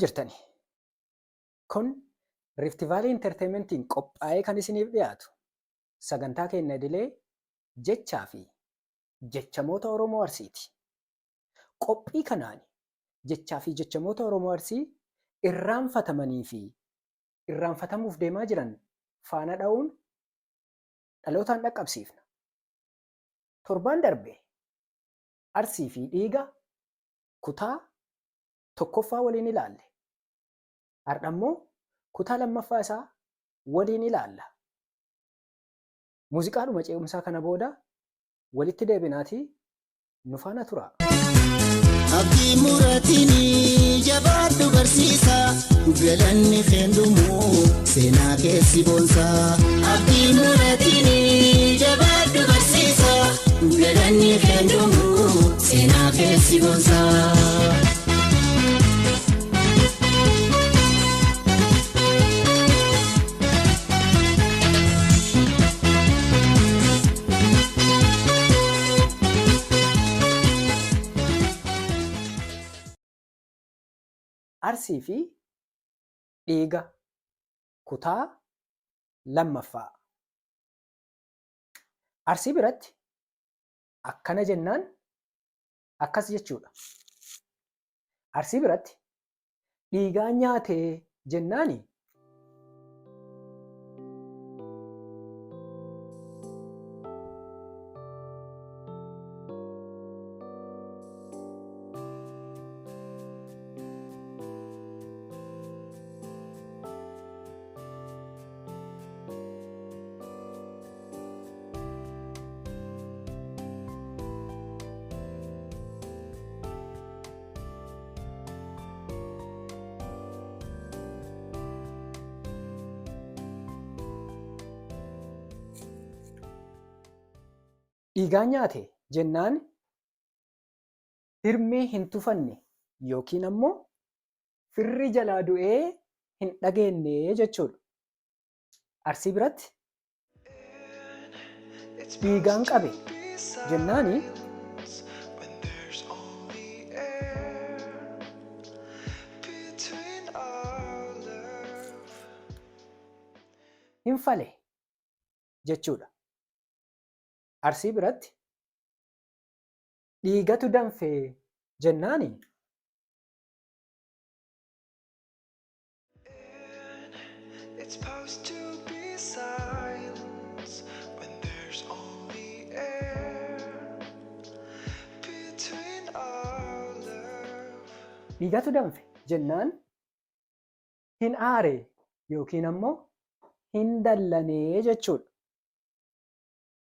Akkam jirtani? Kun Rift Valley Entertainmentiin qophaa'ee kan isiniif dhiyaatu sagantaa keenya idilee jechaa fi jechamoota Oromoo Arsiiti. Qophii kanaan jechaa fi jechamoota Oromoo Arsii irraanfatamanii fi irraanfatamuuf deemaa jiran faana dha'uun dhalootaan dhaqqabsiifna. Torbaan darbe Arsii fi dhiiga kutaa tokkoffaa waliin ilaalle. Har'a immoo kutaa lammaffaa isaa waliin ilaalla. Muuziqaadhuma ce'umsaa kana booda walitti deebinaatii nu faana turaa. Abdii muratinii jabaadhu barsiisa galanni keen dhumu seenaa keessi boonsa. Abdii muratinii jabaadhu barsiisa galanni keen dhumu seenaa keessi boonsa. Arsii fi dhiiga kutaa lammaffaa. Arsii biratti akkana jennaan akkas jechuudha. Arsii biratti dhiigaa nyaatee jennaani Dhiigaa nyaate jennaan hirmee hin tufanne yookiin ammoo firri jalaa du'ee hin dhageenne jechuudha. Arsii biratti dhiigaan qabe jennaani hin fale jechuudha. Arsii biratti dhiigatu danfe jennaani Dhiigatu danfe jennaan hin aare yookiin ammoo hin dallanee jechuudha.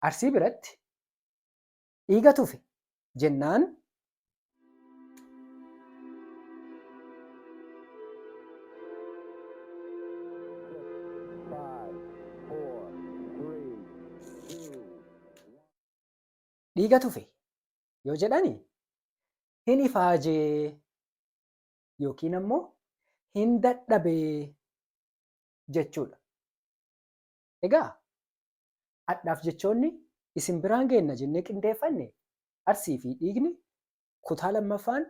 Arsii biratti dhiiga tufe jennaan dhiiga tufe yoo jedhani hin ifaajee yookiin ammoo hin dadhabee jechuudha. Egaa Hadhaaf jechoonni isin biraan geenna jennee qindeeffanne Arsii fi dhiigni kutaa lammaffaan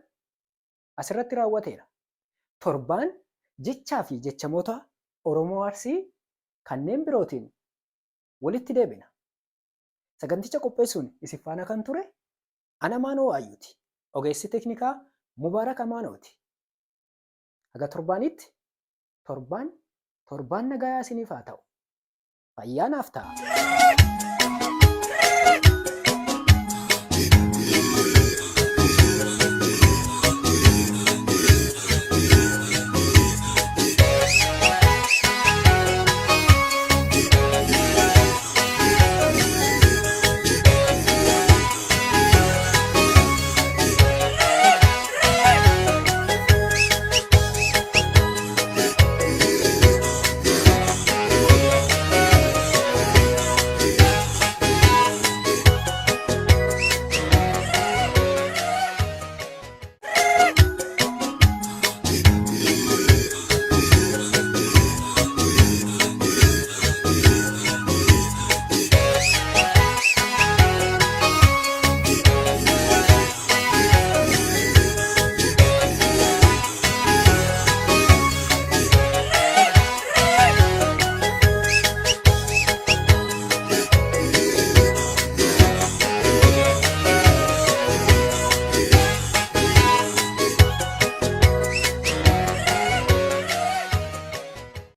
asirratti raawwateera. Torbaan jechaa fi jechamoota Oromoo Arsii kanneen birootiin walitti deebina. Saganticha qopheessuun isin faana kan ture ana Amaanoo Waayyuuti. Ogeessi teeknikaa Mubaarak Amaanooti. Haga torbaanitti torbaan torbaan nagayaa isiniif haa ta'u. Fayyaa naaf ta'a.